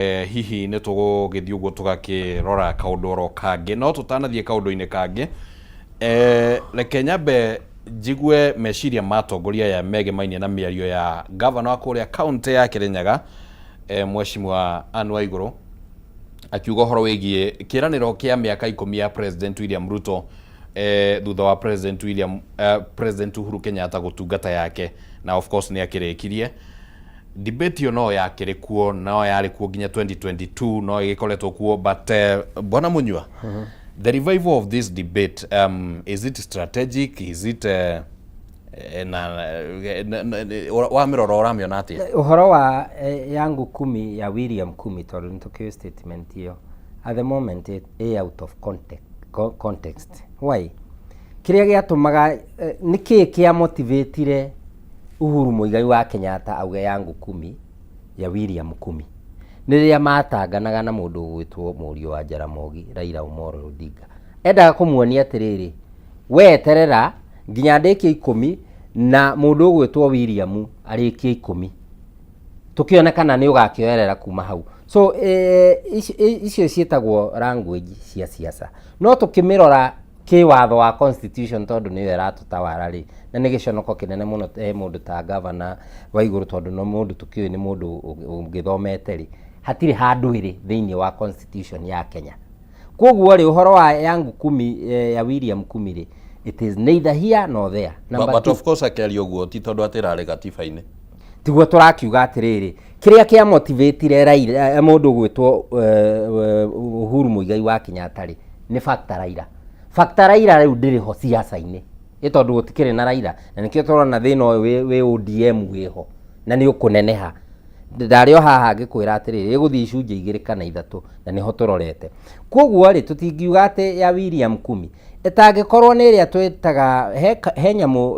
Hihi nĩ tũgũgĩthiĩ ũguo tũgakĩrora kaũndũ oro kangĩ, no tũtanathiĩ kaũndũ-inĩ kangĩ, reke nyambe njigue meciria ma atongoria aya megemainie na mĩario ya gavana wa kũrĩa kaũntĩ ya Kĩrĩnyaga, Mheshimiwa Anne Waigũrũ, akiuga ũhoro wĩgiĩ kĩĩranĩro kĩa mĩaka 10 ya President William Ruto, thutha wa President William President Uhuru Kenyatta gũtungata yake, na of course nĩ akĩrĩkirie. Debate ĩyo no yakĩrĩ kuo, no yarĩ kuo nginya 2022, no ĩgĩkoretwo kuo, but Bwana Munyua, the revival of this debate, is it strategic? Is it na wamĩrora ũramĩona atĩa? Ũhoro wa yangu kumi ya William kumi, tondũ nĩ tũkĩũĩ statement ĩyo at the moment ĩ out of context. Why? Kĩrĩa gĩatũmaga, nĩ kĩĩ kĩa motivatire Uhuru Muigai wa Kenyatta auge yangu kumi ya William kumi? Nĩ rĩrĩa matanganaga na mũndũ ũgwĩtwo mũriũ wa Jaramogi, Raila Omolo Odinga. Endaga kũmuonia atĩrĩrĩ, we eterera nginya ndĩkie 10 na mũndũ ũgwĩtwo William arĩkie 10, tũkĩone kana nĩ ũgakĩoerera kuma hau. So icio ciĩtagwo language cia siasa, no tũkĩmĩrora kĩwatho wa constitution, tondũ nĩyo ĩratũtawara rĩ, na nĩ gĩconoko kĩnene mũno he mũndũ ta Gavana Waigũrũ, tondũ no mũndũ tũkĩũĩ nĩ mũndũ ũngĩthomete rĩ, hatirĩ handũ ĩrĩ thĩinĩ wa constitution ya Kenya. Koguo rĩ, ũhoro wa yangu kumi ya William kumi rĩ, it is neither here nor there. But, but of course akĩaria ũguo ti tondũ atĩ ĩrarĩ gatiba-inĩ. Tiguo tũrakiuga atĩrĩrĩ, kĩrĩa kĩa motivatire Raila, mũndũ ũgwĩtwo Uhuru Muigai wa Kenyatta rĩ, nĩ factor Raila. Factor Raila rĩu ndĩrĩ ho siasa-inĩ, ĩ tondũ gũtikĩrĩ na Raila, na nĩkĩo tũrona thĩna ũyũ wĩ ODM wĩho na nĩ ũkũneneha. Ndarĩ o haha ngĩkwĩra atĩrĩrĩ, ĩgũthiĩ icunjĩ igĩrĩ kana ithatũ, na nĩho tũrorete. Koguo rĩ, tũtingiuga atĩ ya William kumi ĩtangĩkorwo nĩ ĩrĩa twĩtaga he nyamũ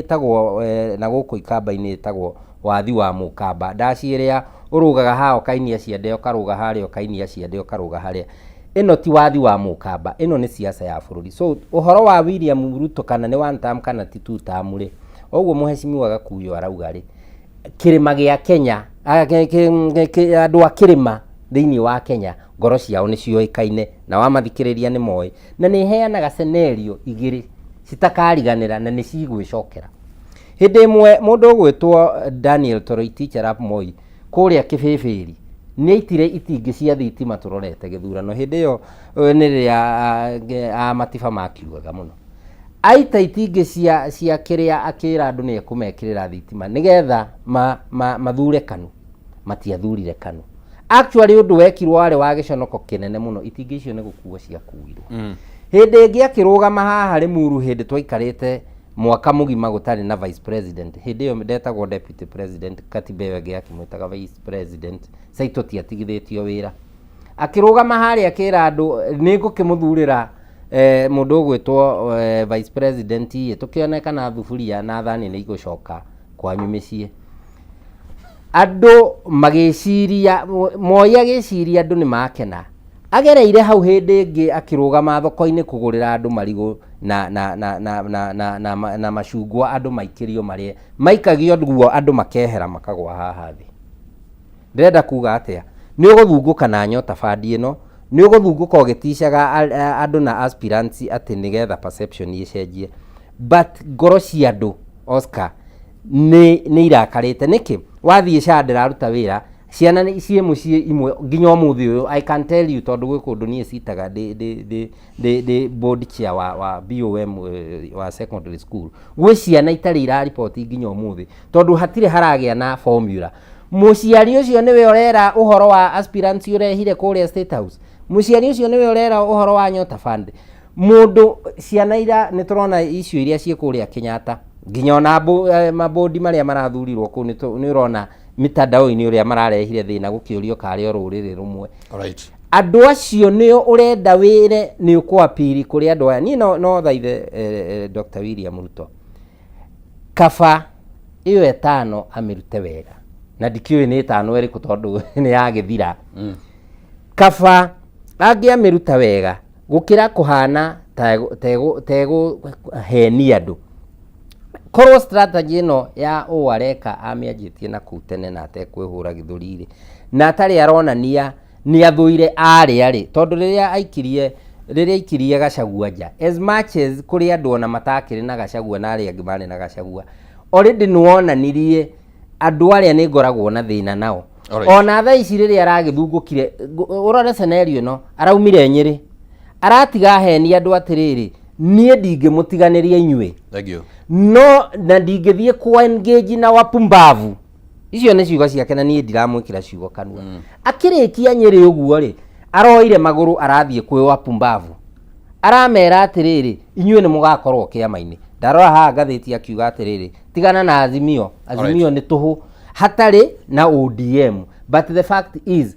ĩtagwo na gũkũ ikamba-inĩ ĩtagwo wathi wa mũkamba, ndaci ĩrĩa ũrũgaga haha ũkainia ciande, ũkarũga harĩa ũkainia ciande, ũkarũga harĩa. Ĩno ti wathi wa mũkamba, ĩno nĩ siasa ya bũrũri. So ũhoro wa William Ruto kana nĩ one term kana ti two term rĩ, ũguo Mheshimiwa Gakuyo arauga rĩ, kĩrĩma gĩa Kenya, andũ a kĩrĩma thĩinĩ wa Kenya ngoro ciao nĩ ciũĩkaine, na wamathikĩrĩria nĩ moĩ, na nĩ heanaga scenario igĩrĩ citakariganĩra na nĩ cigwĩcokera. Hĩndĩ ĩmwe mũndũ ũgwĩtwo Daniel Toroitich arap Moi kũrĩa Kĩbĩbĩri nĩ aitire itingĩ cia thitima tũrorete gĩthurano. Hĩndĩ ĩyo nĩ rĩrĩa a matiba makiugaga mũno, aita itingĩ cia kĩrĩa, akĩra andũ nĩ ekũmekĩrĩra thitima nĩgetha mathure KANU. Matiathurire KANU. Actually ũndũ wekirwo warĩ wa gĩconoko kĩnene mũno, itingĩ icio nĩ gũkuo ciakuirwo. Hĩndĩ ĩngĩ akĩrũgama haha Limuru, hĩndĩ twaikarĩte mwaka mũgima gũtarĩ na vice president, hĩndĩ ĩyo ndetagwo deputy president, katiba ĩyo ĩngĩ yakĩmwĩtaga vice president, Saitoti atigithĩtio wĩra, akĩrũgama harĩa akĩra andũ nĩ ngũkĩmũthurĩra mũndũ ũgwĩtwo vice president ĩ, tũkĩone kana thuburia na thani nĩ igũcoka kwanyu mĩciĩ. Andũ magĩciria, Moi agĩciria andũ nĩ makena. Agereire hau hĩndĩ ĩngĩ akĩrũgama thoko-inĩ kũgũrĩra andũ marigũ na macungwa, andũ maikĩrio marĩe, maikagio guo andũ makehera makagwa haha thĩ. Ndĩrenda kuga atĩa? Nĩ ũgũthungũka na nyota bandi ĩno, nĩ ũgũthungũka ũgĩticaga andũ na aspirants atĩ nĩgetha perception ĩcenjie, but ngoro cia andũ, Oscar, nĩ irakarĩte. Nĩkĩ wathiĩ SHA ndĩraruta wĩra, ciana nĩ ciĩ mũciĩ imwe nginya ũmũthĩ ũyũ? I can tell you, tondũ gwĩ kũndũ niĩ citaga ndĩ board chair wa BOM wa secondary school, gwĩ ciana itarĩ irariboti nginya ũmũthĩ tondũ hatirĩ haragĩa na formula. Mũciari ũcio nĩwe ũrera ũhoro wa aspirants ũrehire kũrĩa State House, mũciari ũcio nĩwe ũrera ũhoro wa Nyota Fund, mũndũ ciana ira nĩ tũrona icio iria ciĩ kũrĩa Kenyatta, nginya ona mabodi marĩa marathurirwo kũu, nĩ ũrona mitandao-inĩ ũrĩa mararehire thĩna gũkĩũrio karĩ o rũrĩrĩ rũmwe. Andũ acio nĩo ũrenda wĩre nĩ ũkũ-appeal kũrĩ andũ aya. Niĩ no thaithe Dr. William Ruto, kaba ĩyo ĩtano amĩrute wega, na ndikĩũĩ nĩ ĩtano ĩrĩkũ tondũ nĩ yagĩthira. Kaba angĩamĩruta wega gũkĩra kũhana tegũhenia andũ. Korwo strategy ĩno ya ũũ areka amĩanjĩtie na kũu tene na atekwĩhũra gĩthũri rĩ, Na atarĩ aronania nĩ athũire arĩa rĩ, tondũ rĩrĩa aikirie rĩrĩa aikirie Gachagua nja, as much as kũrĩ andũ ona matakĩrĩ na Gachagua na arĩa angĩ marĩ na Gachagua, already nĩ wonanirie andũ arĩa nĩ ngoragwo na thĩna nao. Ona thaa ici rĩrĩa aragĩthungũkire, ũrore scenario ĩno, araumire Nyĩrĩ, aratiga aheni andũ atĩrĩrĩ, niĩ ndingĩmũtiganĩria inyuĩ. Thank you. No na ndingĩthiĩ kũ engage na wapumbavu. Icio nĩ ciugo ciake na niĩ ndiramwĩkĩra ciugo kanua. Akĩrĩkia Nyĩrĩ ũguo rĩ, aroire magũrũ arathiĩ kwĩ wapumbavu. Aramera atĩrĩrĩ, inyuĩ nĩ mũgakorwo kĩama-inĩ. Ndarora haha ngathĩti akiuga atĩrĩrĩ, tigana na Azimio, Azimio nĩ tũhũ, hatarĩ na ODM. But the fact is,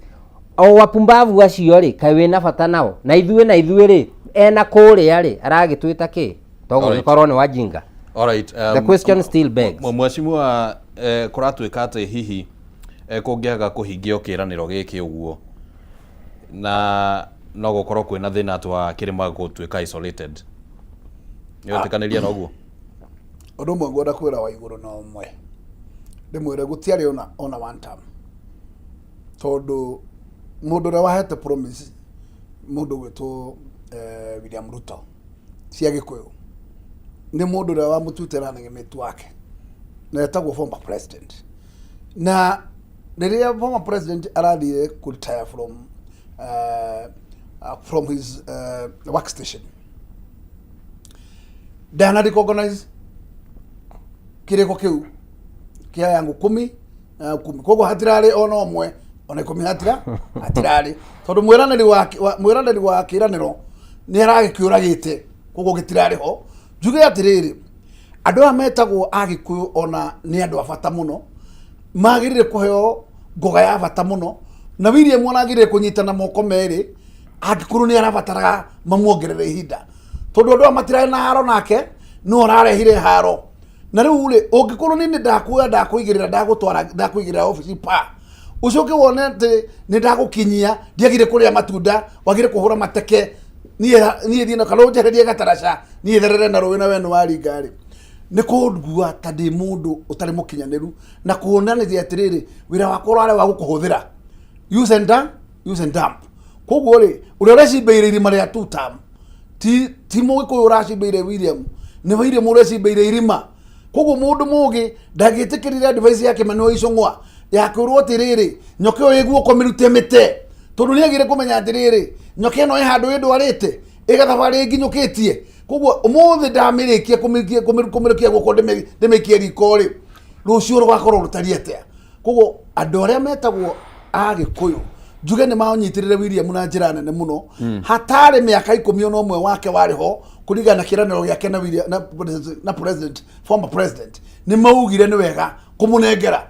o wapumbavu acio rĩ, kaĩ wĩna bata nao? Na ithuĩ na ithuĩ rĩ, ena kũrĩa rĩ, aragĩtwĩta kĩ? Togũgĩkorwo nĩ wajinga. Alright, The question still begs. Mheshimiwa, kũratuĩka atĩ hihi kũngĩaga kũhingio kĩĩranĩro gĩkĩ ũguo, na no gũkorwo kwĩna thĩna atĩ wa kĩrĩma gũtuĩka isolated. Nĩ wetĩkanĩria na ũguo? Ũndũ ũmwe ngwenda kwĩra wa igũrũ na ũmwe, ndĩmwĩre gũtiarĩ ona one term, tondũ mũndũ ũrĩa wahete promise mũndũ ũgwĩtwo William Ruto cia Gĩkũyũ nĩ mũndũ ũrĩa wamũtuĩte running mate wake na etagwo former president. Na rĩrĩa former president arathire kũ retire from his workstation, ndana recognize kĩrĩko kĩu kĩa yangu kumi na kumi, koguo hatirarĩ ona ũmwe ona ikũmi, hatirarĩ, tondũ mwĩranĩri wa kĩranĩro nĩ aragĩkĩũragĩte, koguo gĩtirarĩ ho. Njuge atĩrĩrĩ, andũ aya metagwo Agĩkũyũ ona nĩ andũ a bata mũno, magĩrĩire kũheo ngoga ya bata mũno, na William aragĩrĩire kũnyitana moko merĩ angĩkorwo nĩ arabataraga mamuongerere ihinda, tondũ andũ aya matirarĩ na haro nake, no ararehire haro. Na rĩu rĩ, ũngĩkorwo niĩ nĩ ndakuoya, ndakũigĩrĩra, ndagũtwara, ndakũigĩrĩra obici pa ũcoke wone atĩ nĩ ndagũkinyia, ndiagire kũrĩa matunda, wagire kũhũra mateke, niĩ thiĩ na kana ũnjehererie gataraca, niĩ therere na rũĩ na we nĩ waringa rĩ, nĩ kũngua ta ndĩ mũndũ ũtarĩ mũkinyanĩru na kuonanĩria atĩrĩrĩ, wĩra wakwa ũrarĩ wa gũkũhũthĩra, use and dump, use and dump. Koguo rĩ, ũrĩa ũrecimbeire irima rĩa two term ti Mũgĩkũyũ ũracimbeire William, nĩ William ũrecimbeire irima. Koguo mũndũ mũgĩ ndangĩtĩkĩrire advice ya Kĩmani wa Icũng'wa ya kwĩrwo atĩrĩrĩ, nyoka ĩyo ĩ guoko mĩrute mĩte, tondũ nĩ agĩrĩire kũmenya atĩrĩrĩ, nyoka ĩno ĩ handũ ĩndwarĩte ĩgathabarĩ ĩnginyũkĩtie. Koguo ũmũthĩ ndamĩrĩkia kũmĩrukia guoko ndĩmĩikie riko rĩ, rũciũ rũgakorwo rũtariĩ atĩa? Koguo andũ arĩa metagwo Agĩkũyũ njuge nĩ manyitĩrĩre William na njĩra nene mũno. Hatarĩ mĩaka 11 wake warĩ ho kũringana na kĩĩranĩro gĩake na William, na president, former president, nĩ maugire nĩ wega kũmũnengera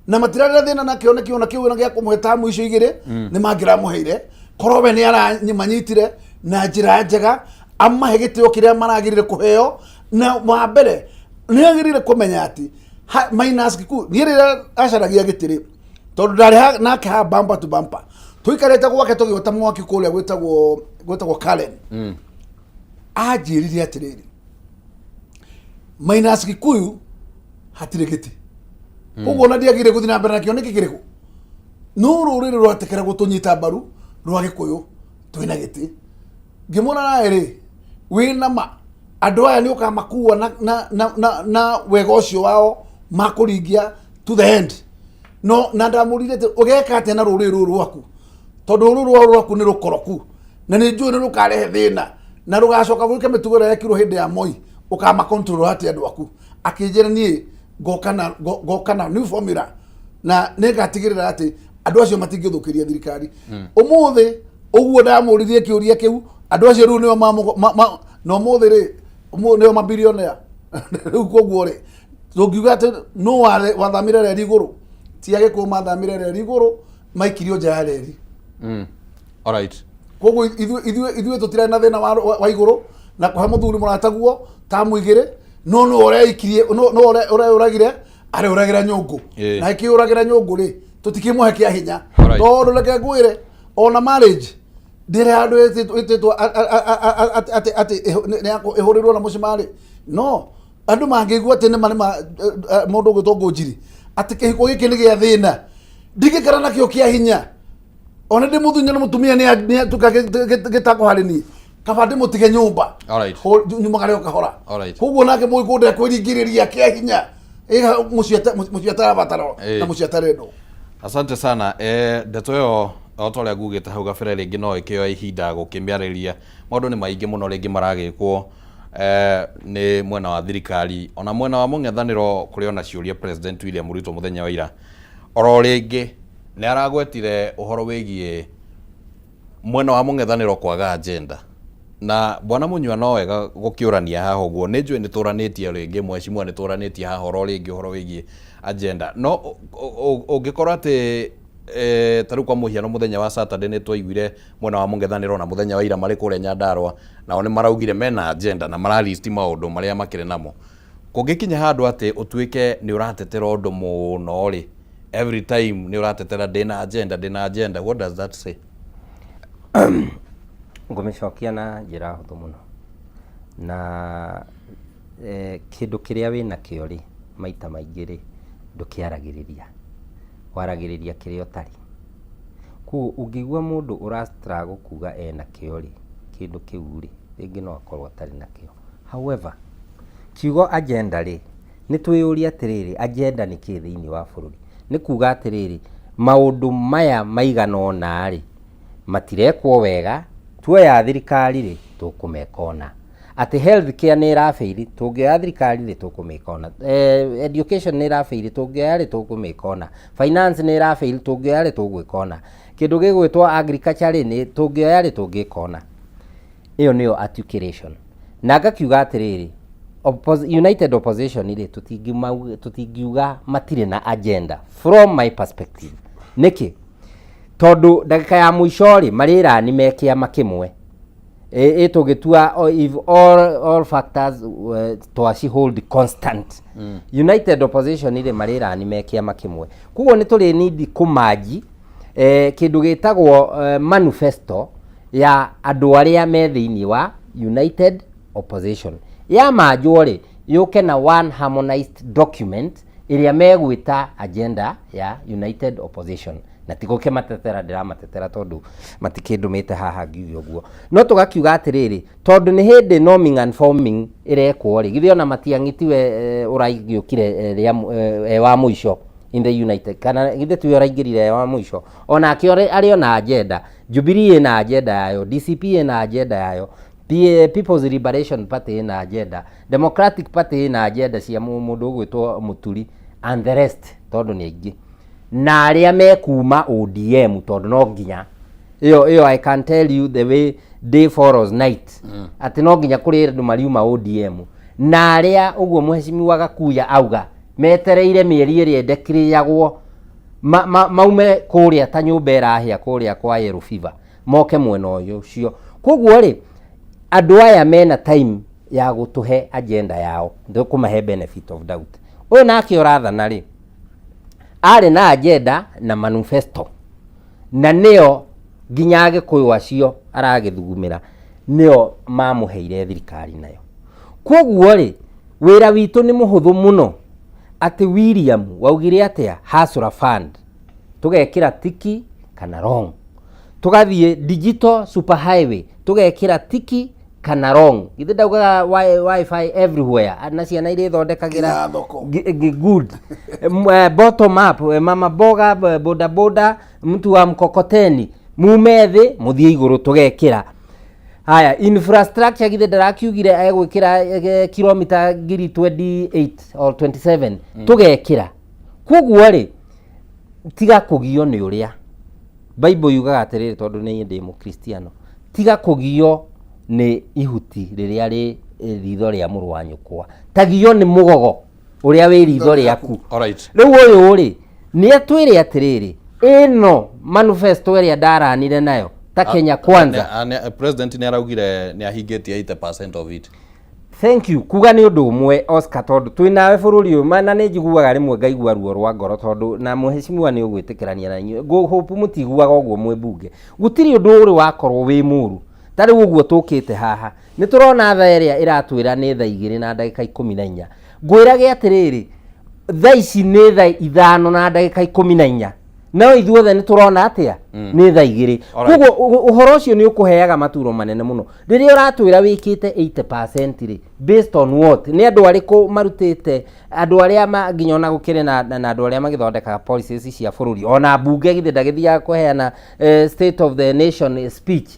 na matirarĩ na thĩna na kĩoneki ona kĩu gĩa kũmũhe tamu icio igĩrĩ. Nĩ mangĩramũheire korwo we nĩ aramanyitire na njĩra njega, amahe gĩtĩo kĩrĩa maragĩrĩire kũheo. Na wa mbere nĩ agĩrĩire kũmenya atĩ minus Kikuyu, niĩ rĩrĩa acaragia gĩtĩ rĩ, tondũ ndarĩ nake ha bumper to bumper, tũikarĩte gwake tũgĩota mwaki kũrĩa gwĩtagwo Karen, anjĩrire atĩrĩrĩ, minus Kikuyu hatirĩ gĩtĩ. Koguo ona ndiagĩrĩire gũthiĩ na mbere na kĩoneki kĩrĩkũ, no rũrĩrĩ rwatekera gũtũnyita mbaru rwa Gĩkũyũ twĩna gĩtĩ. Ngĩmwona nawe rĩ, wĩna ma andũ aya nĩ ũkamakua na wega ũcio wao makũringia to the end. No na ndamũrire atĩ ũgeka atĩa na rũrĩrĩ rũrũ rwaku, tondũ rũrũ rwao rwaku nĩ rũkoroku na nĩ njũĩ nĩ rũkarehe thĩna na rũgacoka gwĩka mĩtugo ĩrĩa yekirwo hĩndĩ ya Moi, ũkama control atĩa andũ aku? Akĩnjĩra niĩ ngoka na new formula na nĩngatigĩrĩra atĩ andũ acio matingĩthũkĩria thirikari. Ũmũthĩ ũguo ndamũririe kĩũria kĩu, andũ acio rĩu nĩo na ũmũthĩ rĩ, ũmũthĩ nĩo mabilionea rĩu. Koguo rĩ, tũngiuga atĩ nũ wathamire reri igũrũ? Ti Agĩkũyũ mathamire reri igũrũ, maikirio nja ya reri. Alright. Koguo ithuĩ tũtirarĩ na thĩna wa igũrũ na kũhe mũthuri mũrataguo tamu igĩrĩ, no nũ ũreikirie, nũ ũreyũragire, arĩũragĩra nyũngũ. Na ĩkĩũragĩra nyũngũ rĩ, tũtikĩmũhe kĩa hinya. Tondũ reke ngwĩre, ona marriage ndĩrĩ handũ ĩtĩtwo atĩ ĩhũrĩrwo na mũcumarĩ. No andũ mangĩigua atĩ nĩma nĩma mũndũ ũgwĩtwo Ngũnjiri atĩ kĩhiko gĩkĩ nĩ gĩa thĩna, Ndingĩkara nakĩo kĩa hinya ona ndĩ mũthuri na mũtumia nĩ atuĩka gĩtako harĩ niĩ, kaba ndĩmũtige nyũmba. Nyumagare o kahora. Koguo nake mũgĩkũyũ ndekwĩringĩrĩria kĩa hinya. Ĩga mũciĩ atarabatara na mũciĩ atarendwo. Asante sana. Ndeto ĩyo o ta ũrĩa ngugĩte hau gabere, rĩngĩ no ĩkĩoe ihinda gũkĩmĩarĩria. Maũndũ nĩ maingĩ mũno rĩngĩ maragĩkwo nĩ mwena wa thirikari ona mwena wa mũng'ethanĩro. Kũrĩ ona ciũria President William Ruto mũthenya wa ira oro rĩngĩ nĩ aragwetire ũhoro wĩgiĩ mwena wa mũng'ethanĩro kwaga agenda. Na bwana Munyua, no wega gũkĩũrania haha ũguo, nĩ njũĩ nĩ tũranĩtie rĩngĩ, mheshimiwa, nĩ tũranĩtie haha oro rĩngĩ ũhoro wĩgiĩ agenda, no ũngĩkorwo atĩ ta rĩu kwa mũhiano mũthenya wa Saturday nĩ twaiguire mwena wa mũng'ethanĩro na mũthenya wa ira marĩ kũrĩa Nyandarua nao nĩ maraugire mena agenda na maralisti maũndũ marĩa makĩrĩ namo. Kũngĩkinya handũ atĩ ũtuĩke nĩ ũratetera ũndũ mũno rĩ, every time nĩ ũratetera ndĩna agenda, ndĩna agenda, what does that say? Ngũmĩcokia na njĩra hũthũ mũno na kĩndũ kĩrĩa wĩnakĩo rĩ, maita maingĩ rĩ, ndũkĩaragĩrĩria, waragĩrĩria kĩrĩa ũtarĩ. Koguo ũngĩigua mũndũ ũra struggle kuga ena kĩo rĩ, kĩndũ kĩu rĩ, rĩngĩ no akorwo atarĩ nakĩo. However, kiugo agenda rĩ, nĩ twĩyũrie atĩrĩrĩ, agenda nĩ kĩĩ thĩinĩ wa bũrũri? Nĩ kuga atĩrĩrĩ, maũndũ maya maigana ũna rĩ, matirekwo wega, tuoya thirikari rĩ, tũkũmeka ũna. Atĩ health care nĩ ĩrabĩiri, tũngĩoya thirikari rĩ, tũkũmĩka ũna. Education nĩ ĩrabĩiri, tũngĩoya rĩ, tũkũmĩka ũna. Finance nĩ ĩrabĩiri, tũngĩoya rĩ, tũgwĩka ũna. Kĩndũ gĩgwĩtwo agriculture rĩ, nĩ tũngĩoya rĩ, tũngĩka ũna. Ĩyo nĩyo articulation. Na ngakiuga atĩrĩrĩ, United Opposition rĩ, tũtingiuga matirĩ na agenda from my perspective. Nĩkĩ? Tondũ ndagĩka ya mũico rĩ, marĩrani me kĩama kĩmwe. Ĩ tũgĩtua if all factors twaci hold constant. United Opposition rĩ, marĩrani me kĩama kĩmwe. Koguo nĩ tũrĩ need kũmanji kĩndũ gĩtagwo manifesto ya andũ arĩa me thĩinĩ wa United Opposition. Yamanjwo rĩ, yũke na one harmonized document ĩrĩa megwĩta agenda ya United Opposition. Na ti gũkĩmatetera ndĩramatetera, tondũ matikĩndũmĩte haha ngiuge ũguo, no tũgakiuga atĩrĩrĩ, tondũ nĩ hĩndĩ norming and forming ĩrekwo rĩ, githĩ ona Matiang'i tiwe ũragĩũkire wa mũico in the United, kana githĩ tiwe ũraingĩrire wa mũico? Onake arĩ ona agenda. Jubilee ĩna agenda yayo, DCP ĩna agenda yayo, People's Liberation Party ĩna agenda, Democratic Party ĩna agenda cia mũndũ ũgwĩtwo Mũturi and the rest, tondũ nĩ aingĩ na arĩa mekuma ODM, tondũ no nginya ĩyo I can tell you the way day follows night atĩ no nginya kũrĩ andũ mariuma ODM na arĩa ũguo mheshimiwa Gakuya auga metereire mĩeri ĩrĩa ĩndekirĩagwo maume kũrĩa ta nyũmba ĩrahĩa kũrĩa kwa yellow fever, moke mwena ũyũ ũcio. Koguo rĩ, andũ aya mena time ya gũtũhe agenda yao, ndũkũmahe benefit of doubt. Ũyũ nake ũrathana rĩ, arĩ na agenda na manifesto, na nĩyo nginya Agĩkũyũ acio aragĩthugumĩra nĩo mamũheire thirikari nayo. Koguo rĩ, wĩra witũ nĩ mũhũthũ mũno. Atĩ William waugire atĩa? Hustler Fund tũgekĩra tiki kana wrong, tũgathiĩ digital super highway tũgekĩra tiki kana wrong. Githĩ ndaugaga wifi everywhere na ciana irĩthondekagĩra Nginya thoko. Good. Bottom up, mama boga, boda boda, mtu wa mkokoteni, mume thĩ mũthiĩ igũrũ, tũgekĩra. Haya, infrastructure, githĩ ndarakiugire egwĩkĩra kilomita ngiri 28 or 27? Tũgekĩra. Koguo rĩ, tiga kũgio nĩ ũrĩa Bible yugaga atĩrĩrĩ, tondũ nĩ ndĩ mũkristiano, tiga kũgio nĩ ihuti rĩrĩa rĩ ritho rĩa mũrũ wa nyũkwa, tagio nĩ mũgogo ũrĩa wĩ ritho rĩaku. Rĩu ũyũ rĩ, nĩ atwĩre atĩrĩrĩ, ĩno manifesto ĩrĩa ndaranire nayo ta Kenya Kwanza. President nĩ araugire nĩ ahingĩtie 80% of it. Thank you. Kuga nĩ ũndũ ũmwe, Oscar, tondũ twĩ nawe bũrũri ũyũ na nĩ njiguaga rĩmwe ngaigua ruo rwa ngoro, tondũ na mheshimiwa nĩ ũgwĩtĩkĩrania na inyuĩ. Hope mũtiguaga ũguo mwĩ mbunge. Gũtirĩ ũndũ ũrĩ wakorwo wĩ mũru ta rĩu ũguo tũkĩte haha, nĩ tũrona thaa ĩrĩa ĩratwĩra nĩ thaa 2:14. Ngwĩrage atĩrĩrĩ, thaa ici nĩ thaa 5:14. No ithuothe nĩ tũrona atĩa nĩ thaa 2. Alright. Koguo ũhoro ũcio nĩ ũkũheaga maturo manene mũno rĩrĩa ũratwĩra wĩkĩte 80% rĩ, based on what? Nĩ andũ arĩkũ marutĩte andũ arĩa nginya ona gũkĩrĩ na andũ arĩa magĩthondekaga policies cia bũrũri, ona mbunge githĩ ndagĩthiaga kũheana state of the nation speech?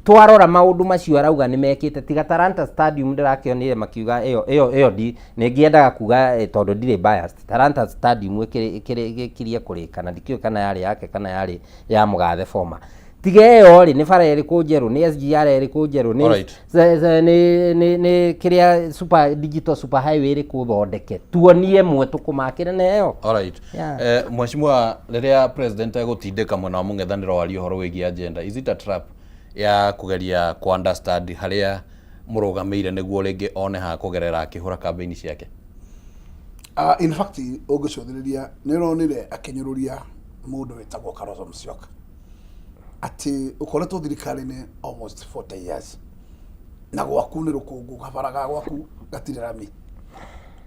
Twarora maũndũ macio arauga nĩ mekĩte, tiga Talanta Stadium ndĩrakĩonire makiuga ĩyo ndi nĩ ngĩendaga kuga tondũ ndirĩ biased. Talanta Stadium ĩkĩrĩ ĩkirie kũrĩka na ndikĩũĩ kana yarĩ yake kana yarĩ ya mũgathe former. Tiga ĩyo rĩ, nĩ bara ĩrĩkũ njerũ, nĩ SGR ĩrĩkũ njerũ, nĩ nĩ kĩrĩa super digital super highway ĩrĩkũ thondeke? Tuonie ĩmwe tũkũmakĩre na ĩyo. Alright. Yeah. Mheshimiwa, rĩrĩa president egũtindĩka mwena wa mũng'ethanĩro warie ũhoro wĩgiĩ agenda, is it a trap ya kũgeria ku understand harĩa mũrũgamĩire nĩguo rĩngĩ one ha kũgerera akĩhũra campaign ciake? In fact, ũngĩcũthĩrĩria nĩ ũronire akĩnyũrũria mũndũ wĩtagwo Kalonzo Musyoka atĩ ũkoretwo thirikari-inĩ almost 40 years na gwaku nĩ rũkũngũ, kabara ga gwaku gatirĩ rami.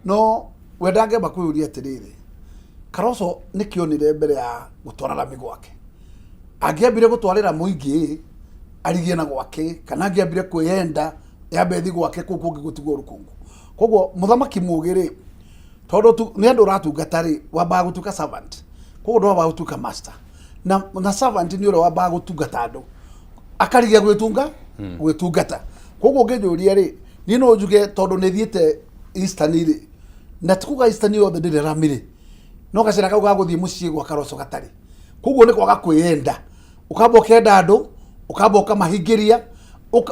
No we ndangĩamba kwĩyũria atĩrĩrĩ, Kalonzo nĩkĩonire mbere ya gũtwara rami gwake? Angĩambire gũtwarĩra mũingĩ arigie na gwake, kana angĩambire kwĩyenda yambe ĩthiĩ gwake kũu kũngĩ gũtigwo rũkũngũ. Koguo mũthamaki mũgĩ rĩ, tondũ nĩ andũ ũratungata rĩ, wambaga gũtuĩka servant, koguo ndwambaga gũtuĩka master. Na servant nĩ ũrĩa wambaga gũtungata andũ akarigia gwĩtunga gwĩtungata. Koguo ũngĩnjũria rĩ, niĩ no njuge tondũ nĩ thiĩte Eastern rĩ, na ti kuga Eastern yothe ndĩrĩ rami rĩ, no gacĩra kau ga gũthiĩ mũciĩ gwa Kalonzo gatarĩ. Koguo nĩ kwaga kwĩyenda, ũkamba ũkenda andũ, ũkamba ũkamahingĩria,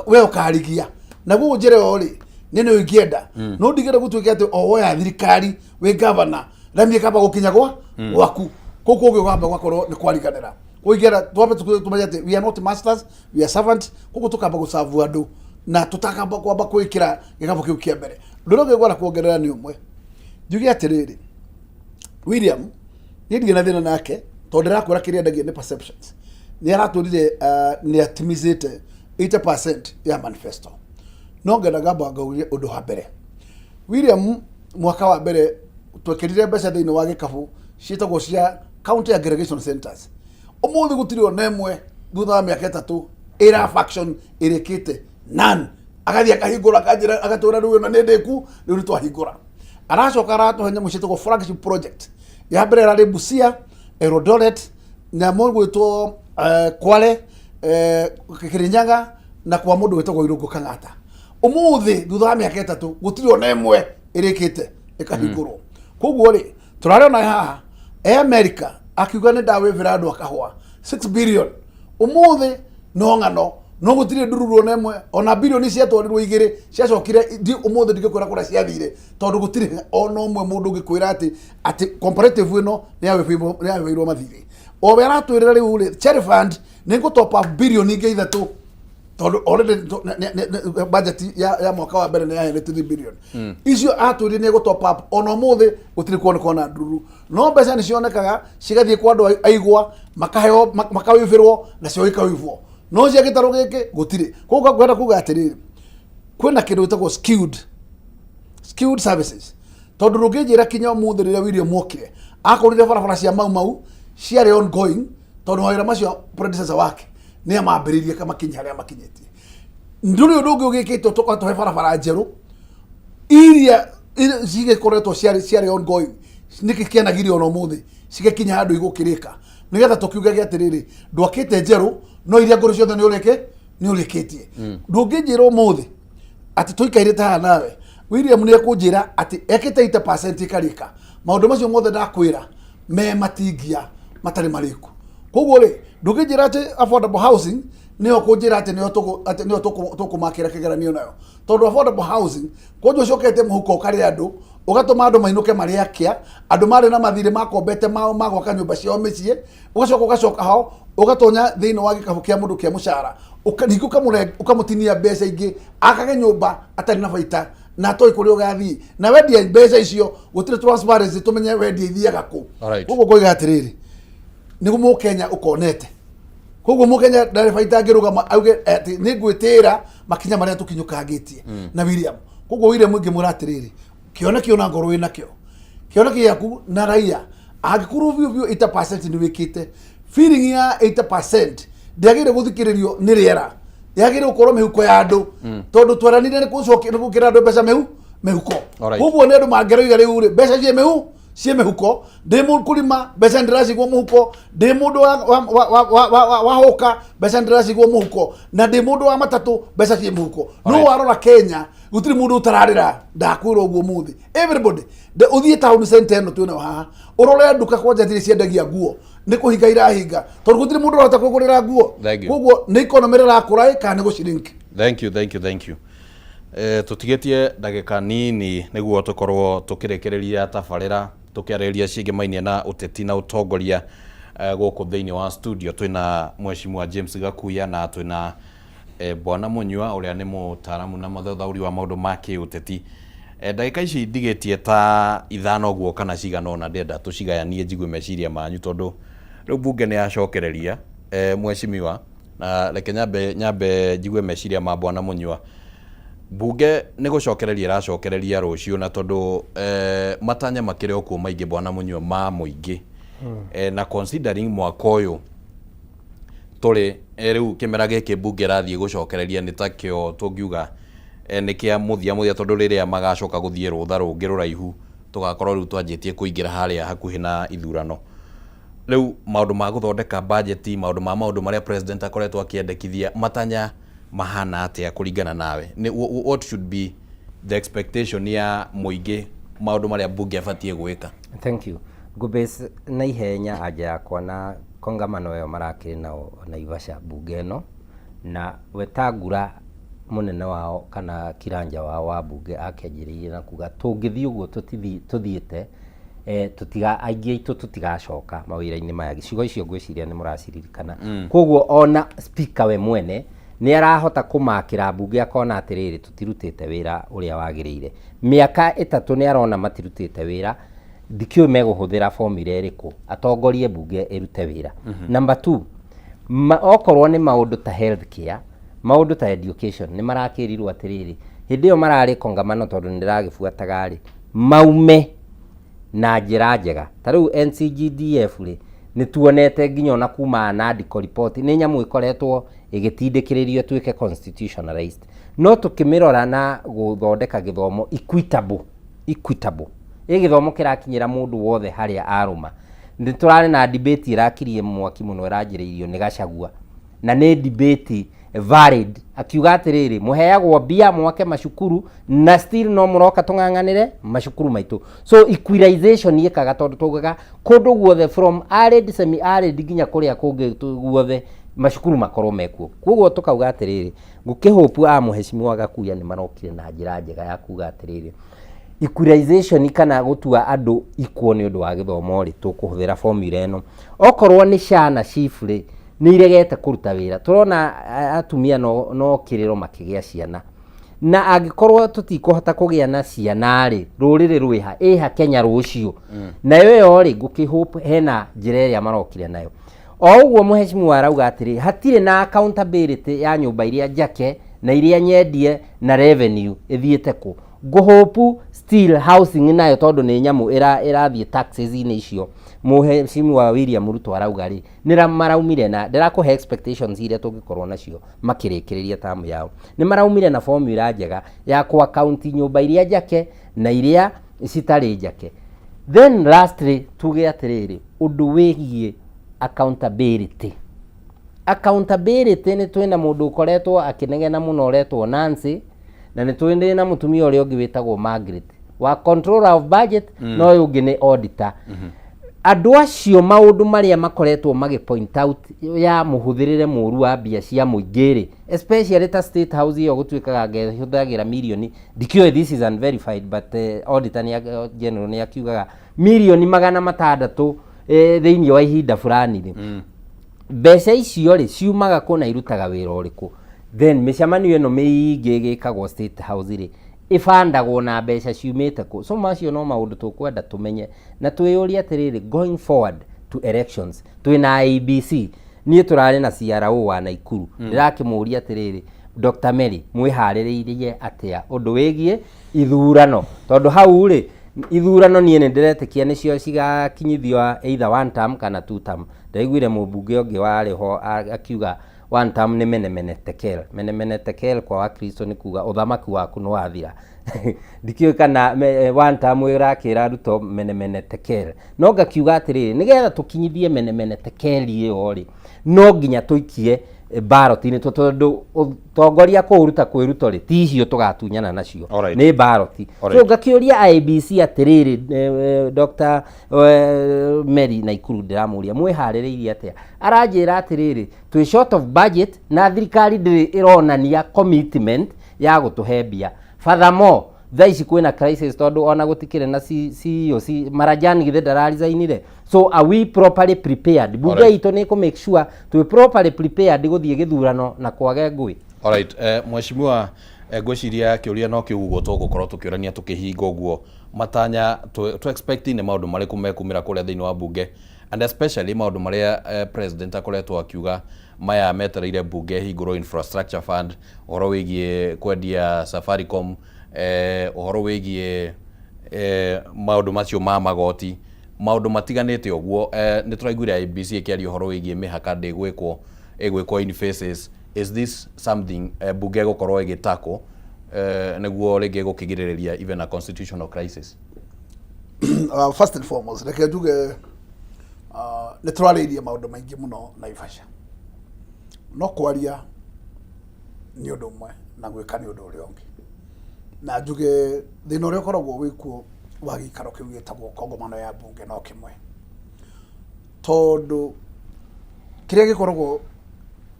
we ũkarigia. Naguo njĩra ĩyo rĩ, niĩ nĩyo ingĩenda, no ndigĩre gũtuĩke atĩ o woya thirikari wĩ gavana, rami ĩkamba gũkinya gwaku, kũu kũngĩ ũkamba ũgakorwo nĩ kwariganĩra. Koguo ingĩenda twambe tũmenye atĩ we are not masters, we are servants. Koguo tũkamba gũcabu andũ na tũtakamba kwamba kwĩkĩra gĩkabũ kĩu kĩa mbere. Ũndũ ũrĩa ũngĩ ngwenda kuongerera nĩ ũmwe, njuge atĩrĩrĩ, William niĩ ndirĩ na thĩna nake tondũ ndĩrakwĩra kĩrĩa endagia nĩ perceptions. Nĩ aratwĩrire nĩ atimizĩte 80% ya manifesto, no ngenda ngamba ngaurie ũndũ wa mbere. William, mwaka wa mbere twekĩrire mbeca thĩinĩ wa gĩkabũ ciĩtagwo cia county aggregation centers. Ũmũthĩ gũtirĩ ona ĩmwe thutha wa mĩaka 3 ĩra faction ĩrĩkĩte none. Agathiĩ akahingũra, akanjĩra, agatwĩra rĩu ĩno nĩ ndĩku, rĩu nĩ twahingũra. Aracoka aratũhe nyamũ ciĩtagwo flagship project. Ya mbere ĩrarĩ Busia, Eldoret, nyamũ ĩgwĩtwo Kwale, Kirinyaga na kwa mũndũ wĩtagwo Irũngũ Kang'ata. Ũmũthĩ thutha wa mĩaka 3 gũtirĩ ona ĩmwe ĩrĩkĩte ĩkahingũrwo. Koguo rĩ, tũrarĩ ona haha e America akiuga nĩ ndawĩbĩra andũ akahũa 6 billion. Ũmũthĩ no ng'ano, no gũtirĩ ndururu ona ĩmwe, ona bilioni ciatwarirwo igĩrĩ ciacokire ũmũthĩ ndingĩkwĩra kũrĩa ciathire, tondũ gũtirĩ ona ũmwe mũndũ ũngĩkwĩra atĩ comparative ĩno nĩ yawĩbĩirwo mathirĩ. O we aratwĩrĩra rĩu rĩ, Cherry Fund nĩ ngũ top up bilioni ingĩ 3, tondũ already budget ya mwaka wa mbere nĩ yaheanĩte 3 billion. Icio atwĩrire nĩ egũ top up, ona ũmũthĩ gũtirĩ kuoneka ona ndururu, no mbeca nĩ cionekaga cigathiĩ kwa andũ aigwa makaheo, makawĩbĩrwo nacio ikawĩbwo, no cia gĩtarũ gĩkĩ gũtirĩ. Koguo ngwenda kuga atĩrĩrĩ, kwĩna kĩndũ gĩtagwo skewed services, tondũ ndũngĩnjĩra kinya ũmũthĩ rĩrĩa William okire akorire barabara cia Mau Mau ciarĩ ongoing, tondũ mawĩra macio predecessor wake nĩ amambĩrĩirie kamakinya harĩa makinyĩtie. Ndũrĩ ũndũ ũngĩ ũgĩkĩtwo tũgatũhe barabara njerũ iria cigĩkoretwo ciarĩ ongoing, nĩkĩ kĩanagirio ona ũmũthĩ cigĩkinya handũ igũkĩrĩka, nĩgetha tũkiugage atĩrĩrĩ, ndwakĩte njerũ no iria ngũrũ ciothe nĩ ũrĩkĩ nĩ ũrĩkĩtie. Ndũngĩnjĩra ũmũthĩ atĩ tũikairĩte haha nawe, William nĩ ekũnjĩra atĩ ekĩte 80% ĩkarĩka, maũndũ macio mothe ndakwĩra me matingia matarĩ marĩku. Koguo rĩ, ndũngĩnjĩra atĩ affordable housing nĩyo kũnjĩra atĩ nĩyo atĩ nĩyo tũkũmakĩra kĩgeranio nayo, tondũ affordable housing kwanjia ũcokete mũhuko ũkarĩa andũ, ũgatũma andũ mainũke marĩ akĩa, andũ marĩ na mathirĩ makombete mao ma gwaka nyũmba ciao mĩciĩ, ũgacoka ũgacoka ho ũgatonya thĩinĩ wa gĩkabũ kĩa mũndũ kĩa mũcara, ningĩ ũkamũtinia mbeca ingĩ akage nyũmba atarĩ na baita na atoĩ kũrĩa ũgathiĩ na wendia mbeca icio, gũtirĩ transparency tũmenye wendia ithiaga kũ. Koguo ngoiga atĩrĩrĩ, nĩ mũkenya ũkonete. Koguo mũkenya ndarĩ baita angĩrũgama auge atĩ nĩ ngwĩtĩĩra makinya marĩa tũkinyũkangĩtie na William. Koguo William ingĩmwĩra atĩrĩrĩ, kĩone kĩo na ngoro wĩnakĩo, kĩone gĩaku na raia Angĩkorwo biũ biũ 80% nĩ wĩkĩte, feeling ya 80% ndĩagĩrĩire gũthikĩrĩrio nĩ rĩera, yagĩrĩire gũkorwo mĩhuko ya andũ, tondũ tweranire nĩ gũcokia nĩ gwĩkĩra andũ mbeca mĩhuko. Koguo nĩ andũ mangĩroiga rĩu rĩ, mbeca ciĩ mĩhuko, ndĩ mũkũrima mbeca ndĩracigwo mũhuko, ndĩ mũndũ wa hũka mbeca ndĩracigwo mũhuko, na ndĩ mũndũ wa matatũ mbeca ciĩ mũhuko. No warora Kenya gũtirĩ mũndũ ũtararĩra, ndakwĩra ũguo mũthĩ. Everybody, ũthiĩ town center ĩno twĩnayo haha, ũrore nduka kwanja thirĩ ciendagia nguo nĩ kũhinga irahinga, tondũ gũtirĩ mũndũ ũrahota kwĩgũrĩra nguo. Thank you. Koguo nĩ economy ĩrakũra ĩ kana nĩ gũshrink? Thank you, thank you, thank you. Tũtigĩtie ndagĩka nini nĩguo tũkorwo tũkĩrĩkĩrĩria tabarĩra tũkĩarĩrĩria ciĩgĩmainie na ũteti na ũtongoria. Gũkũ thĩinĩ wa studio twĩna Mheshimiwa James Gakuya na twĩna Bwana Munyua ũrĩa nĩ mũtaaramu na mũthathaũri wa maũndũ ma kĩũteti. Ndagĩka ici ndigĩtie ta 5 ũguo kana cigana ũna, ndĩrenda tũcigayanie njigue meciria manyu, tondũ rĩu mbunge nĩ yacokereria. Mheshimiwa, na reke nyambe njigue meciria ma Bwana Munyua. Mbunge nĩ gũcokereria ĩracokereria rũciũ, na tondũ matanya makĩrĩ o kuo maingĩ, Bwana Munyua, ma mũingĩ, na considering mwaka ũyũ tũrĩ, rĩu kĩmera gĩkĩ mbunge ĩrathiĩ gũcokereria nĩ takĩo tũngiuga nĩ kĩa mũthia mũthia, tondũ rĩrĩa magacoka gũthiĩ rũtha rũngĩ rũraihu tũgakorwo rĩu twanjĩtie kũingĩra harĩa hakuhĩ na ithurano. Rĩu maũndũ ma gũthondeka bajeti, maũndũ ma maũndũ marĩa president akoretwo akĩendekithia, matanya mahana atĩa kũringana nawe? Nĩ what should be the expectation ya mũingĩ, maũndũ marĩa mbunge ĩbatiĩ gwĩka? Thank you. Ngũbase na ihenya anja yakwa na kongamano ĩyo marakĩrĩ nao Naivasha, mbunge ĩno na Wetangula mũnene wao kana kiranja wao wa mbunge akĩanjĩrĩirie na kuga tũngĩthiĩ ũguo tũthiĩte, tũtiga aingĩ aitũ tũtigacoka mawĩra-inĩ maya. Ciugo icio ngwĩciria nĩ mũraciririkana. Koguo ona speaker we mwene nĩ arahota kũmakĩra mbunge, akona atĩrĩrĩ, tũtirutĩte wĩra ũrĩa wagĩrĩire. Mĩaka 3 nĩ arona matirutĩte wĩra, ndikĩũĩ megũhũthĩra formula ĩrĩkũ atongorie mbunge ĩrute wĩra. Number 2, okorwo nĩ maũndũ ta health care, maũndũ ta education, nĩ marakĩrirwo atĩrĩrĩ, hĩndĩ ĩyo mararĩ kongamano, tondũ nĩ ndĩragĩbuataga rĩ, maume na njĩra njega. Ta rĩu NCGDF rĩ, nĩ tuonete nginya ona kuma NADCO report, nĩ nyamũ ĩkoretwo ĩgĩtindĩkĩrĩrio ĩtuĩke constitutionalized, no tũkĩmĩrora na gũthondeka gĩthomo equitable, ĩ gĩthomo kĩrakinyĩra mũndũ wothe harĩa arũma. Nĩ tũrarĩ na debate ĩrakirie mwaki mũno, ĩranjĩrĩirio nĩ Gachagua, na nĩ debate valid, akiuga atĩrĩrĩ, mũheagwo mbia mwake macukuru na still no mũroka tũng'ang'anĩre macukuru maitũ. So equalization ĩkaga, tondũ tugaga kũndũ guothe from arid, semi arid nginya kũrĩa kũngĩ guothe macukuru makorwo mekuo. Koguo tũkauga atĩrĩrĩ, ngũkĩhope a Mheshimiwa Gakuya nĩ marokire na njĩra njega ya kuga atĩrĩrĩ, equalization kana gũtua andũ equal nĩ ũndũ wa gĩthomo rĩ, tũkũhũthĩra formula ĩno. Okorwo nĩ SHA na SHIF rĩ, nĩ iregete kũruta wĩra, tũrona atumia no kĩrĩro makĩgĩa ciana, na angĩkorwo tũtikũhota kũgĩa na ciana rĩ, rũrĩrĩ rwĩha ĩha Kenya rũciũ? Nayo ĩyo rĩ, ngũkĩhope hena njĩra ĩrĩa marokire nayo. O ũguo Mheshimiwa arauga atĩrĩ, hatirĩ na accountability ya nyũmba iria njake na iria nyendie na revenue ĩthiĩte kũ. Ngũhope still housing nayo, tondũ nĩ nyamũ ĩrathiĩ taxes-inĩ icio Mheshimiwa William Ruto arauga rĩ, nĩ maraumire na ndĩrakũhe expectations iria tũngĩkorwo nacio makĩrĩkĩrĩria tamu yao. Nĩ maraumire na formula njega ya kũ account nyũmba iria njake na iria citarĩ njake. Then lastly, tuge atĩrĩrĩ, ũndũ wĩgiĩ accountability, nĩ twĩna mũndũ ũkoretwo akĩnegena mũno ũretwo Nancy, na nĩ twĩna na mũtumia ũrĩa ũngĩ wĩtagwo Margaret wa controller of budget, na ũyũ ũngĩ nĩ auditor. Andũ acio maũndũ marĩa makoretwo magĩ point out ya mũhũthĩrĩre mũru wa mbia cia mũingĩ rĩ, especially ta State House ĩyo gũtuĩkaga ngehũthagĩra mirioni, ndikĩũĩ, this is unverified, but auditor nĩ general nĩ akiugaga mirioni 600 thĩinĩ wa ihinda fulani rĩ, mbeca icio rĩ ciumaga kũ na irutaga wĩra ũrĩkũ? Then mĩcemanio ĩno mĩingĩ ĩgĩkagwo State House rĩ, ĩbandagwo na mbeca ciumĩte kũ? So macio no maũndũ tũkwenda tũmenye na twĩyũrie atĩrĩrĩ, going forward to elections twĩna IEBC. Niĩ tũrarĩ na CRO wa Naikuru, ndĩrakĩmũria atĩrĩrĩ, Dr. Mary, mwĩharĩrĩirie atĩa ũndũ wĩgiĩ ithurano? Tondũ hau rĩ Ithurano niĩ nĩ ndĩretĩkia nĩcio cigakinyithio either one term kana two term. Ndaiguire mũmbunge ũngĩ warĩ ho akiuga one term nĩ mene mene tekel. Mene mene tekel kwa Wakristo nĩ kuga ũthamaki waku nĩ wathira. Ndikĩũĩ kana one term ĩrakĩra Ruto mene mene tekel. No ngakiuga atĩrĩrĩ, nĩgetha tũkinyithie mene mene tekel ĩyo rĩ, no nginya tũikie ballot-inĩ tondũ ũtongoria kũũruta kwĩ Ruto rĩ, ti icio tũgatunyana nacio. Nĩ ballot. So ngakĩũria IEBC atĩrĩrĩ, Dr. Mary Naikuru ndĩramũria mwĩharĩrĩirie atĩa? Aranjĩra atĩrĩrĩ, twĩ short of budget na thirikari ndĩrĩ ĩronania commitment ya gũtũhe mbia. Furthermore, thaa ici kwĩna crisis tondũ ona gũtikĩrĩ na CEO, Marajani githĩ ndararesign-ire? So are we properly prepared? Bunge itũ nĩ ĩkũ make sure twĩ properly prepared gũthiĩ gĩthurano na kwage ngũĩ? Alright, mheshimiwa, ngwĩciria kĩũria no kĩu ũguo tũgũkorwo tũkĩũrania tũkĩhinga ũguo matanya tũ expect nĩ maũndũ marĩkũ mekumĩra kũrĩa thĩinĩ wa bunge, and especially maũndũ marĩa president akoretwo akiuga maya metereire bunge hingũrwo, infrastructure fund, ũhoro wĩgiĩ kwendia Safaricom, ũhoro wĩgiĩ maũndũ macio ma magoti, maũndũ matiganĩte ũguo. Nĩ tũraiguire IEBC ĩkĩaria ũhoro wĩgiĩ mĩhaka ndĩgwĩkwo, ĩgwĩkwo in phases. Is this something bunge ĩgũkorwo ĩgĩtakwo nĩguo rĩngĩ gũkĩgirĩrĩria even a constitutional crisis? First and foremost, reke njuge nĩ tũrarĩirie maũndũ maingĩ mũno Naivasha, no kwaria nĩ ũndũ ũmwe na gwĩka nĩ ũndũ ũrĩa ũngĩ. Na njuge thĩna ũrĩa ũkoragwo wĩkuo wa gĩikaro kĩu gĩtagwo kongomano ya bunge no kĩmwe, tondũ kĩrĩa gĩkoragwo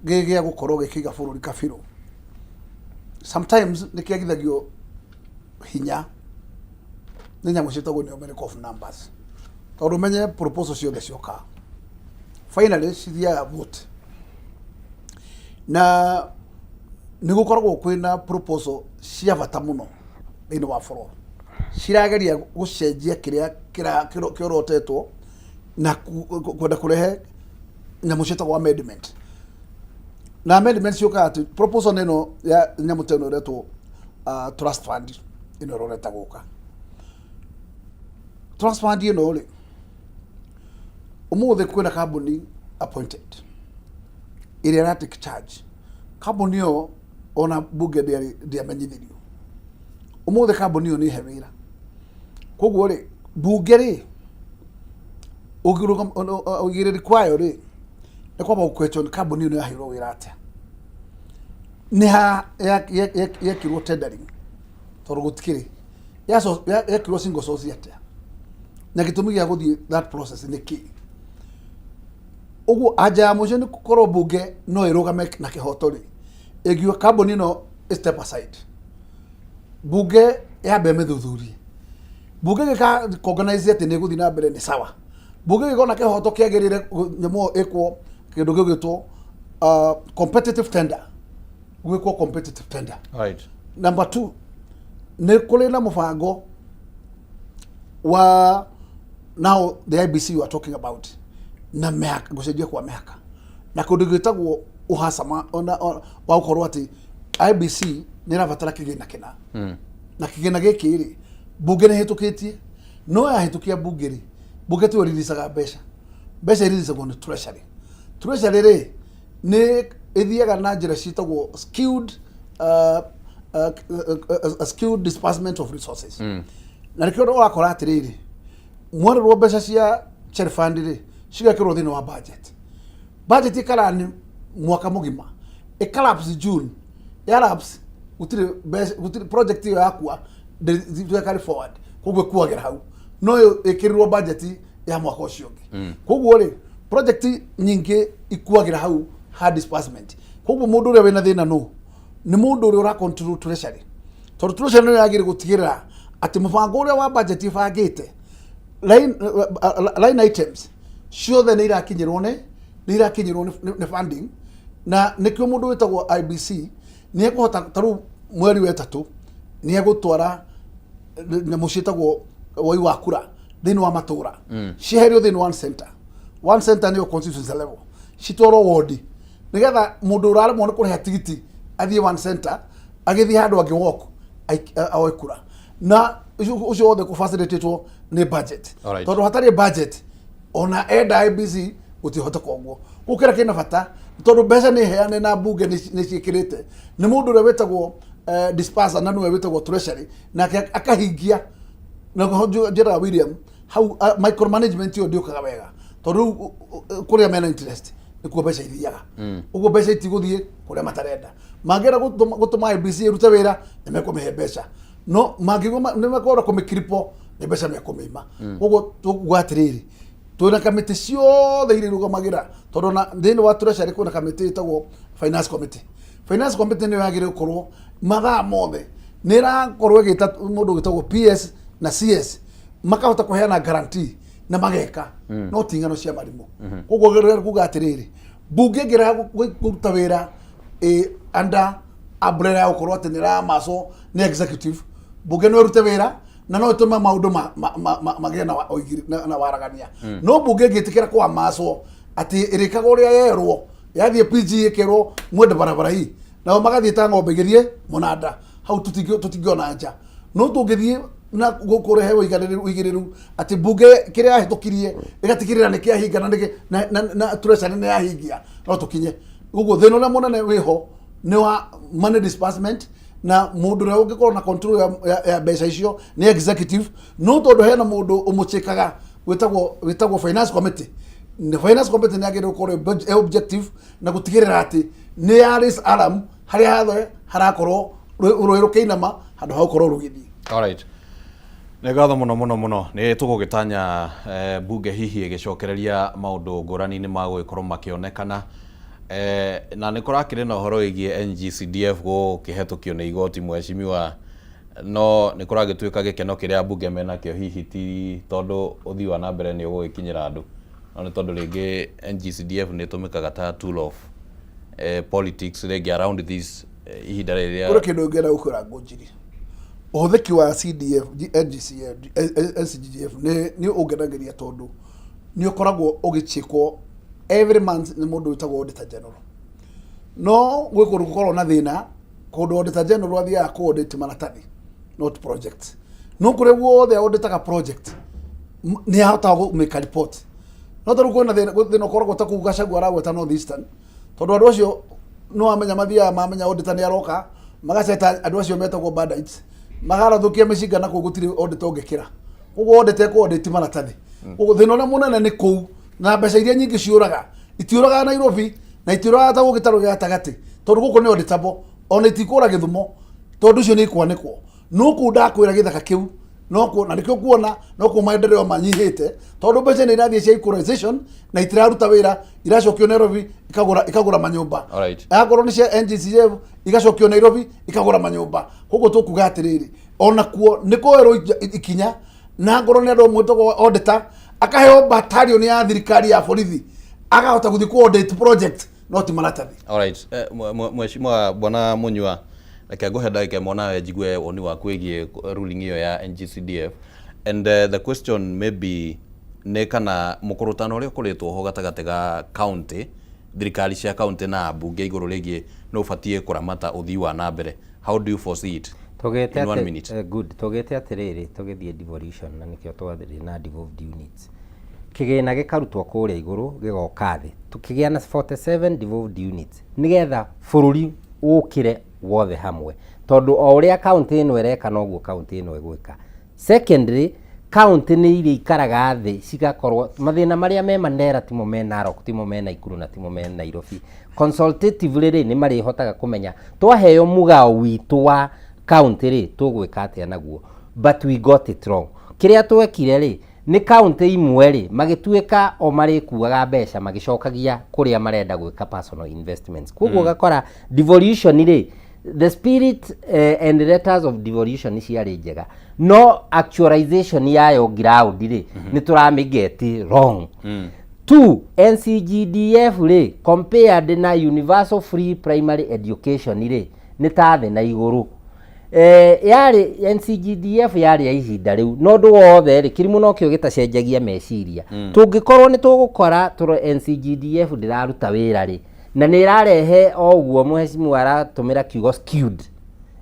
gĩ gĩa gũkorwo gĩkĩiga bũrũri kabirũ sometimes nĩ kĩagithagio hinya nĩ nyamũ ciĩtagwo numeric of numbers, tondũ ũmenye proposal ciothe cioka finally cithiaga vote, na nĩ gũkoragwo kwĩna proposal cia bata mũno thĩinĩ wa bũrũri cirageria gũcenjia kĩrĩa kĩorotetwo na kwenda kũrehe nyamũ ciĩtagwo amendment. Na amendment ciũkaga atĩ proposal ĩno ya nyamũ ta ĩno ĩretwo trust fund ĩno ĩrorete gũka. Trust fund ĩno rĩ, ũmũthĩ kwĩna kambuni appointed ĩrĩa ĩra take charge. Kambuni ĩyo ona bunge ndĩamenyithirio. Ũmũthĩ kambuni ĩyo nĩ ĩhe wĩra, koguo rĩ, bunge rĩ, ũigĩrĩrĩku wayo rĩ nĩ kwamba gũ question kambuni ĩyo nĩ yaheirwo wĩra atĩa, nĩ ha yekirwo tendering, tondũ gũtikĩrĩ yekirwo single source atĩa, na gĩtũmi gĩa gũthiĩ that process nĩ kĩ. Ũguo anja ya mũico nĩ gũkorwo bunge no ĩrũgame na kĩhoto rĩ, ĩngiuga kambuni ĩno step aside, bunge yambe ĩmĩthuthurie. Bunge gĩka recognize atĩ nĩ ĩgũthiĩ na mbere nĩ sawa. Bunge gĩkona kĩhoto kĩagĩrĩire nyamũ ĩyo ĩkwo kĩndũ gĩgwĩtwo competitive tender, gwĩkwo competitive tender. Number two, nĩ kũrĩ na mũbango wa now the IEBC you are talking about na mĩhaka, gũcenjia kwa mĩhaka na kũndũ gwĩtagwo ũhacama ona wa gũkorwo atĩ IEBC nĩ ĩrabatara kĩgĩna kĩna, na kĩgĩna gĩkĩ rĩ, bunge nĩ ĩhĩtũkĩtie. No yahĩtũkia bunge rĩ, bunge tiyo riricaga mbeca. Mbeca iriricagwo nĩ treasury. Treasury rĩ, nĩ ĩthiaga na njĩra ciĩtagwo skewed disbursement of resources, na nĩkĩo ũrakora atĩrĩrĩ, mwererwo mbeca cia cherry fund rĩ, cigekĩrwo thĩinĩ wa budget. Budget ĩkarani mwaka mũgima, ĩkalapse June, yarapse gũtirĩ mbeca, gũtirĩ project ĩyo yakua ndĩrĩ carry forward, koguo ĩkuagĩra hau no ĩkĩrĩrwo budget ya mwaka ũcio ũngĩ. Koguo rĩ, project nyingĩ ikuagĩra hau ha disbursement. Koguo mũndũ ũrĩa wĩna thĩna no nĩ mũndũ ũrĩa ũra control treasury, tondũ treasury nĩyo yagĩrĩire gũtigĩrĩra atĩ mũbango ũrĩa wa budget ĩbangĩte line items ciothe nĩ irakinyĩrwo nĩ funding. Na nĩkĩo mũndũ wĩtagwo IEBC nĩ ekũhota ta rĩu mweri wa ĩtatũ nĩ egũtwara nyamũ ciĩtagwo woi wa kura thĩinĩ wa matũra, cieherio thĩinĩ one center. One center nĩyo constituency level, citwarwo wodi, nĩgetha mũndũ ũraremwo nĩ kũrĩha tigiti athiĩ one center, agĩthiĩ handũ angĩ walk oe kura. Na Ũcio wothe kũ facilitatwo nĩ budget. Tondũ hatarĩ budget, ona enda IEBC gũtihoteka ũguo. Koguo kĩrĩa kĩna bata, tondũ mbeca nĩ heane na mbunge nĩ ciĩkĩrĩte, nĩ mũndũ ũrĩa wĩtagwo disperser na nĩwe wĩtagwo treasury, nake akahingia. Na njĩraga William hau, micromanagement ĩyo ndĩũkaga wega, tondũ rĩu kũrĩa mena interest nĩkuo mbeca ithiaga. Ũguo mbeca itigũthiĩ kũrĩa matarenda. Mangĩenda gũtũma IEBC ĩrute wĩra, nĩ mekũmĩhe mbeca, no mangĩigua nĩ mekwenda kũmĩkiripo, nĩ mbeca mekũmĩima. Koguo tũkuga atĩrĩrĩ, twĩna kamĩtĩ ciothe iria irũgamagĩra, tondũ ona thĩinĩ wa treasury kwĩna kamĩtĩ ĩtagwo finance committee. Finance committee nĩyo yagĩrĩire gũkorwo mathaa mothe nĩ ĩrakorwo ĩgĩta mũndũ wĩtagwo PS na CS, makahota kũheana guarantee na mageka, no ti ng'ano cia marimũ. Koguo ngĩrenda kuga atĩrĩrĩ, mbunge ĩngĩrega kũruta wĩra under umbrella ya gũkorwo atĩ nĩ ĩramacwo nĩ executive, mbunge no ĩrute wĩra na no ĩtũme maũndũ magĩe na na waragania. No mbunge ĩngĩtĩkĩra kwamacwo atĩ ĩrĩkaga ũrĩa yerwo, yathiĩ PG ĩkerwo mwende barabara hii, nao magathiĩ ta ng'ombe igĩthiĩ mũnanda, hau tũtingĩona nja. No tũngĩthiĩ na kũrehe ũigĩrĩru atĩ mbunge kĩrĩa yahĩtũkirie ĩgatigĩrĩra nĩ kĩahinga na na treasury nĩ yahingia, no tũkinye ũguo. Thĩna ũrĩa mũnene wĩho nĩ wa money disbursement, na mũndũ ũrĩa ũngĩkorwo na control ya mbeca icio nĩ executive. No tondũ hena mũndũ ũmũchĩkaga wĩtagwo finance committee, na finance committee nĩ yagĩrĩirwo gũkorwo ĩ objective na gũtigĩrĩra atĩ nĩ ya raise alarm harĩa hathe harakorwo rũĩ rũkĩinama handũ ha gũkorwo rũgĩthiĩ. Alright. Nĩ ngatho mũno mũno mũno. Nĩ tũgũgĩtanya bunge hihi ĩgĩcokereria maũndũ ngũrani nĩ magũgĩkorwo makĩonekana, na nĩ kũrakĩrĩ na ũhoro wĩgiĩ NGCDF gũkĩhetũkio nĩ igoti, mheshimiwa, no nĩ kũragĩtuĩka gĩkeno kĩrĩa ambunge menakĩo hihi ti tondũ ũthii wa na mbere nĩ ũgũgĩkinyĩra andũ, no nĩ tondũ rĩngĩ NGCDF nĩ ĩtũmĩkaga ta tool of politics rĩngĩ around this ihinda rĩrĩa. Kũrĩ kĩndũ ngĩenda gũkwĩra Ngũnjiri. Ũhũthĩki wa CDF, NGCF, NCGF nĩ ũngenagĩria, tondũ nĩ ũkoragwo ũgĩchĩkwo every month nĩ mũndũ wĩtagwo auditor general. No gwĩ kũndũ gũkoragwo na thĩna, kũndũ auditor general athiaga kũ audit maratathi, not project. No kũrĩa guothe auditaga project nĩ ahotaga gũ make a report. No tarĩu kwĩna thĩna ũkoragwo ta kũu Gachagua aragweta North Eastern, tondũ andũ acio no amenya mathiaga mamenya auditor nĩ aroka, magaceta andũ acio metagwo bandits, magarathũkia mĩcinga, na kũu gũtirĩ auditor ũngĩkĩra. Koguo auditor ekũ audit maratathi. Koguo thĩna ũrĩa mũnene nĩ kũu, na mbeca iria nyingĩ ciũraga itiũraga Nairobi na itiũraga ta gũgĩtarũ gĩa gatagatĩ, tondũ gũkũ nĩ auditable, ona itikũra Gĩthumo, tondũ icio nĩ ikwanĩkwo. No kũu ndakwĩra gĩthaka kĩu no kuo, na nĩkĩo kuona no kuo maendeleo manyihĩte, tondũ mbeca nĩ irathiĩ cia equalization na itiraruta wĩra, iracokio Nairobi ikagũra manyũmba. Akorwo nĩ cia NGCF, igacokio Nairobi ikagũra manyũmba. Koguo tũkuga atĩrĩrĩ, ona kuo nĩ kuoerwo ikinya, na ngorwo nĩ andũ mwĩtagwo auditor akaheo battalion ya thirikari ya borithi, akahota gũthiĩ ku audit project, no ti maratathi. Alright. Mheshimiwa Bwana Munyua, reke ngũhe ndagĩka ĩmwe nawe njigue woni waku wĩgiĩ ruling ĩyo ya NGCDF, and the question maybe nĩ kana mũkũrũtano ũrĩa ũkoretwo ho gatagatĩ ga county, thirikari cia county na mbunge igũrũ rĩgiĩ nĩ ũbatiĩ kũramata ũthii wa na mbere, how do you foresee it? Tũgĩte In one atĩ- minute. Good. Tũgĩte atĩrĩrĩ, tũgĩthiĩ devolution, na nĩkĩo twathirie na devolved units, kĩgĩna gĩkarutwo kũrĩa igũrũ gĩgoka thĩ, tũkĩgĩa na 47 devolved units nĩgetha bũrũri ũkĩre wothe hamwe, tondũ o ũrĩa kaunti ĩno ĩreka noguo kaunti ĩno ĩgwĩka. Secondly, kaunti nĩ iria ikaraga thĩ cigakorwo mathĩna marĩa me Mandera timo me Narok, timo me Nakuru na timo me Nairobi. Consultatively rĩ, nĩ marĩhotaga kũmenya twaheo mũgao witũ wa kaunti rĩ, tũgwĩka atĩa naguo. But we got it wrong. Kĩrĩa twekire rĩ, nĩ kaunti imwe rĩ, magĩtuĩka o marĩkuaga mbeca magĩcokagia kũrĩa marenda gwĩka personal investments. Koguo ũgakora devolution rĩ, the spirit and letters of devolution ciarĩ njega, no actualization yayo ground rĩ, nĩ tũramĩ get wrong. Two, NCGDF rĩ, compared na universal free primary education rĩ, nĩ ta thĩ na igũrũ. Yarĩ NCGDF yarĩ ya ihinda rĩu, no ũndũ wothe rĩ, kĩrimũ nokĩo gĩtacenjagia meciria. Tũngĩkorwo nĩ tũgũkora tũro NCGDF ndĩraruta wĩra rĩ, na nĩ ĩrarehe o ũguo mheshimiwa aratũmĩra kiugo skewed.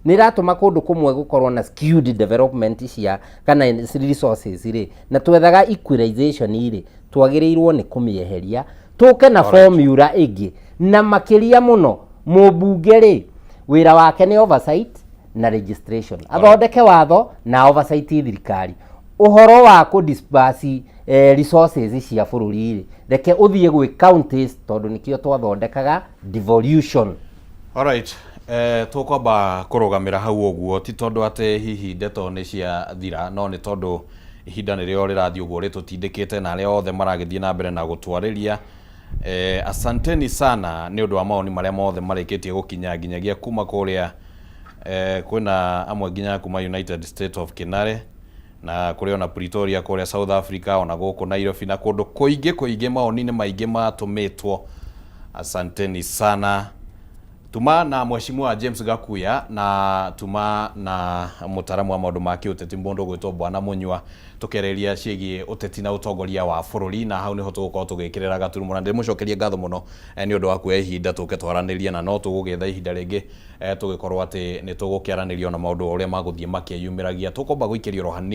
Nĩ ĩratũma kũndũ kũmwe gũkorwo na skewed development cia kana resources rĩ, na twethaga equalization rĩ, twagĩrĩirwo nĩ kũmĩeheria, tũke na formula ĩngĩ. Na makĩria mũno, mũmbunge rĩ, wĩra wake nĩ oversight na registration, athondeke watho na oversight thirikari. Ũhoro wa kũ disburse resources cia bũrũri rĩ, reke ũthiĩ gwĩ counties, tondũ nĩkĩo twathondekaga devolution. Alright, tũkwamba kũrũgamĩra hau ũguo, ti tondũ atĩ hihi ndeto nĩ ciathira, no nĩ tondũ ihinda nĩrĩo rĩrathiĩ ũguo rĩtũtindĩkĩte, na arĩa othe maragĩthiĩ na mbere na gũtwarĩria, asanteni sana nĩ ũndũ wa mawoni marĩa mothe marĩkĩtie gũkinya nginyagia kuma kũrĩa, kwĩna amwe nginya kuma United States of Kinare, na kũrĩ ona Pretoria kũrĩa South Africa, ona gũkũ Nairobi na kũndũ kũingĩ kũingĩ. Maoni nĩ maingĩ matũmĩtwo, asanteni sana. Tuma na Mheshimiwa James Gakuya, na tuma na mũtaramu wa maũndũ ma kĩũteti, mũndũ ũgwĩtwo Bwana Mũnyua, tũkĩarĩria ciĩgiĩ ũteti na ũtongoria wa bũrũri, na hau nĩho tũgũkorwo tũgĩkĩrĩra gaturumo. Na ndĩmũcokerie ngatho mũno nĩ ũndũ wa kuoya ihinda tũke twaranĩrie, na no tũgũgĩetha ihinda rĩngĩ, tũgĩkorwo atĩ nĩ tũgũkĩaranĩria ona maũndũ ũrĩa magũthiĩ makĩyumĩragia. Tũkwamba gũikĩrio oro hanini.